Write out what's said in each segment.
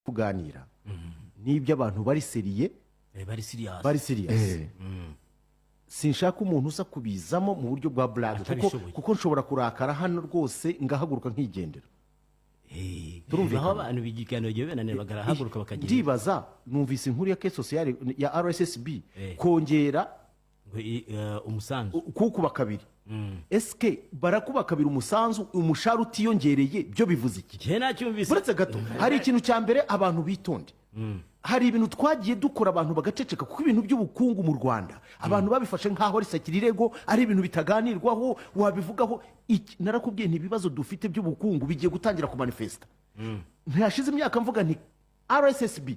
Kuganira n'ibyo abantu bari sérieux. Bari serious. Bari serious. Sinshaka umuntu uza kubizamo mu buryo bwa blague, kuko Atabishoboye. kuko nshobora kurakara hano rwose, ngahaguruka nkigendera. Turumvikana. Aho abantu bigiganiro gihe bananira, bagahaguruka bakagenda. Ndibaza, numvise inkuru ya caisse sociale ya RSSB kongera ngo umusanzu. Kukuba kabiri. Esike barakuba kabiri umusanzu, umushahara utiyongereye, byo bivuze iki? Njye nacyumvise. Uretse gato, hari ikintu cya mbere, abantu bitonde. Hari ibintu twagiye dukora abantu bagaceceka, kuko ibintu by'ubukungu mu Rwanda abantu babifashe nk'aho ari sakirirego, ari ibintu bitaganirwaho. Wabivugaho narakubwiye nti ibibazo dufite by'ubukungu bigiye gutangira kumanifesta. Ntihashize imyaka mvuga nti RSSB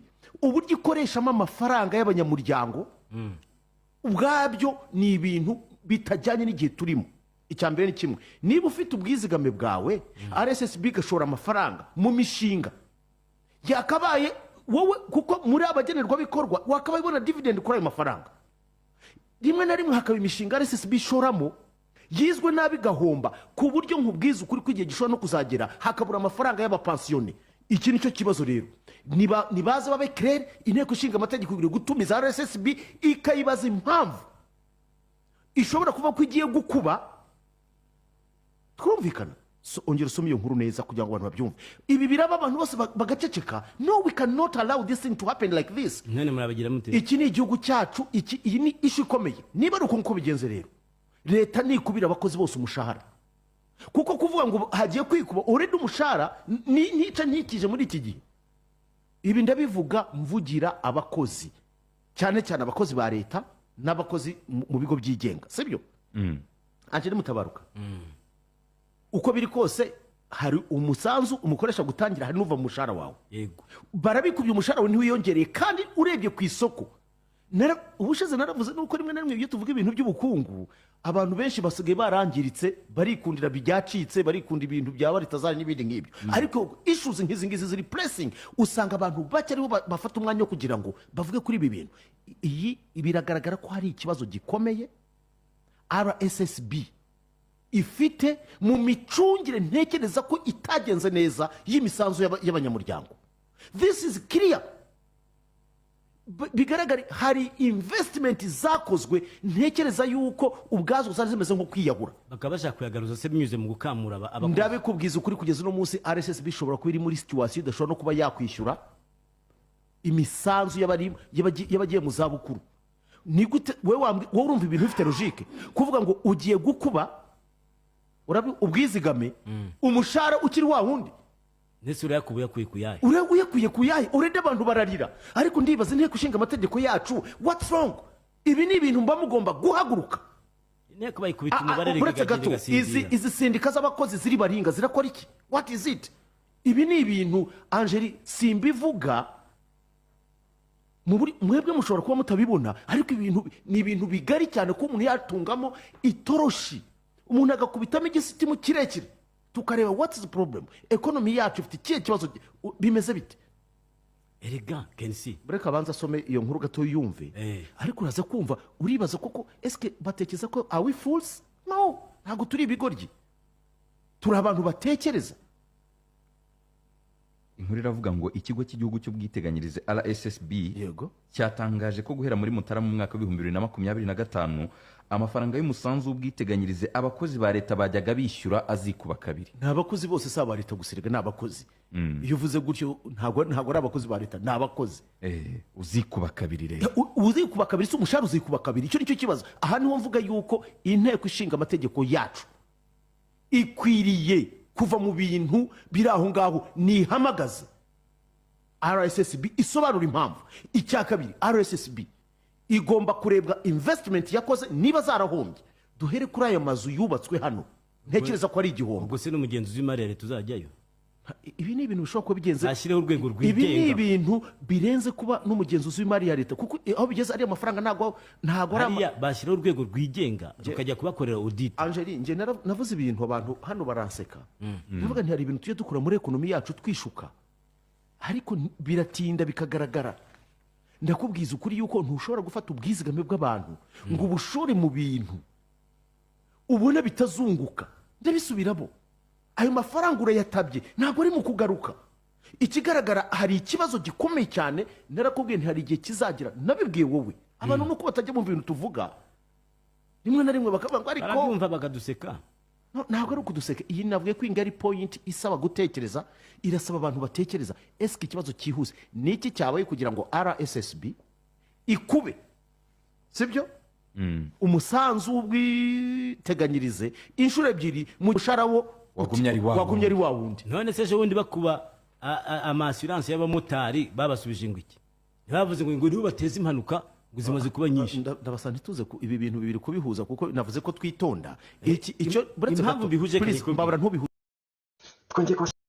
uburyo ikoreshamo amafaranga y'abanyamuryango ubwabyo ni ibintu bitajyanye n'igihe turimo. Icya mbere ni kimwe: niba ufite ubwizigame bwawe, RSSB igashora amafaranga mu mishinga yakabaye wowe, kuko muri abagenerwabikorwa wakabaye ubona dividend kuri ayo mafaranga. Rimwe na rimwe hakaba imishinga RSSB ishoramo yizwe nabi igahomba, ku buryo nkubwiza ukuri ko igihe gishobora no kuzagera hakabura amafaranga y'abapansiyone. Iki ni cyo kibazo rero. Nibaze babe clair. Inteko ishinga amategeko ikwiriye gutumiza RSSB ikayibaza impamvu ishobora kuba ko igiye gukuba. Twumvikana? So, ongera usome iyo nkuru neza kugira ngo abantu babyumve. Ibi biraba, abantu bose bagaceceka. No, we cannot allow this thing to happen like this. None murabagira mute? Iki ni igihugu cyacu, iyi ni issue ikomeye. Niba ari uko nguko bigenze rero, leta nikubira abakozi bose umushahara, kuko kuvuga ngo hagiye kwikuba already umushahara ni ntica ntikije muri iki gihe. Ibi ndabivuga mvugira abakozi, cyane cyane abakozi ba leta n'abakozi mu bigo byigenga, sibyo, Angeli Mutabaruka? Uko biri kose hari umusanzu umukoresha gutangira, hari n'uva mu mushahara wawe. Yego. Barabikubye, umushahara wawe ntiwiyongereye. Kandi urebye ku isoko, ubushize naravuze nuko rimwe na rimwe iyo tuvuga ibintu by'ubukungu, abantu benshi basigaye barangiritse, barikundira byacitse, barikunda ibintu bya baritazari n'ibindi nk'ibyo. Ariko issues nk'izi ngizi ziri pressing, usanga abantu bake aribo bafata umwanya wo kugira ngo bavuge kuri ibi bintu. Iyi biragaragara ko hari ikibazo gikomeye RSSB ifite mu micungire, ntekereza ko itagenze neza, y'imisanzu y'abanyamuryango. This is clear. Bigaragare hari investment zakozwe, ntekereza yuko ubwazo zari zimeze nko kwiyahura. Bakaba bashaka kuyagaruza se binyuze mu gukamura abakozi? Ndabikubwiza ukuri, kugeza uno munsi RSSB ishobora kuba iri muri situation idashobora no kuba yakwishyura imisanzu y'abagiye mu zabukuru. Ni gute wowe urumva ibintu bifite logique kuvuga ngo ugiye gukuba ubwizigame, umushahara ukiri wa wundi? Ndetse urayakuba uyakuye ku yahe? Uyakuye ku yahe? Urede abantu bararira. Ariko ndibaza inteko ishinga amategeko yacu, what's wrong? Ibi ni ibintu mba mugomba guhaguruka. Inteko bayikubita umubare. Uretse reka gato, izi igasinzira. izi sendika z'abakozi ziri baringa zirakora iki? What is it? Ibi ni ibintu, Angeli, simbivuga mwebwe mushobora kuba mutabibona, ariko ibintu ni ibintu bigari cyane ko umuntu yatungamo itoroshi, umuntu agakubitamo igisitimu kirekire, tukareba what is the problem. Economy yacu ifite ikihe kibazo? Bimeze bite? Erega kensi. Reka abanza asome iyo nkuru gato yumve. Ariko uraza kumva, uribaza koko, eske batekereza ko, are we fools? No, ntabwo turi ibigoryi, turi abantu batekereza. Inkuru iravuga ngo Ikigo cy'Igihugu cy'Ubwiteganyirize, RSSB, cyatangaje ko guhera muri Mutarama mu mwaka w'2025 amafaranga y'umusanzu w'ubwiteganyirize abakozi ba leta bajyaga bishyura azikuba kabiri. Ni abakozi bose, si aba leta gusa erega, ni abakozi. Iyo uvuze gutyo ntabwo ari abakozi ba leta, ni abakozi. Uzikuba kabiri rero. Uzikuba kabiri si umushahara uzikuba kabiri. Icyo nicyo kibazo. Aha niho mvuga yuko Inteko Ishinga Amategeko yacu ikwiriye kuva mu bintu biri aho ngaho, nihamagaze RSSB isobanura impamvu. Icya kabiri, RSSB igomba kurebwa investment yakoze niba zarahombye. Duhere kuri aya mazu yubatswe hano, ntekereza ko ari igihombo. Ubwo se n'umugenzuzi w'imari ya leta uzajyayo? Ibi ni ibintu bishobora kuba bigenze Nashyireho urwego Ibi ni rwigenga. ibintu birenze kuba n'umugenzuzi w'imari ya leta, kuko aho bigeze ariya mafaranga ntabwo ari Hariya bashyiraho urwego rwigenga rukajya kubakorera audit. Angeli, njye navuze ibintu abantu hano baranseka. Ndavuga nti hari ibintu tujya dukora muri economy yacu twishuka, ariko biratinda bikagaragara. Ndakubwiza ukuri yuko ntushobora gufata ubwizigame bw'abantu ngo ubushore mu bintu ubona bitazunguka. Ndabisubiramo, ayo mafaranga urayatabye, ntabwo ari mu kugaruka. Ikigaragara, hari ikibazo gikomeye cyane. Narakubwiye nti hari igihe kizagira, nabibwiye wowe, abantu nuko batajya mu bintu tuvuga, rimwe na rimwe bakavuga ngo ariko Barabyumva bakaduseka. No, ntabwo ari ukuduseka. Iyi navuye ko iyi ari point isaba gutekereza, irasaba abantu batekereza. Ese ikibazo cyihuse ni iki cyabaye kugira ngo RSSB ikube, sibyo, umusanzu w'ubwiteganyirize inshuro ebyiri mu mushahara wo Wagumye ari wa wagumye ari wa wundi? None se ejo bundi bakuba ama assurance y'abamotari, babasubije ngo iki? Ntibavuze ngo nibo bateze impanuka, ngo zimaze kuba nyinshi? Ndabasaba ntituze ibi bintu bibiri kubihuza, kuko navuze ko twitonda. Iki icyo buretse Impamvu gato, bihuje please, Kenny. mbabara ntubihuze. Twongeye kubashimira.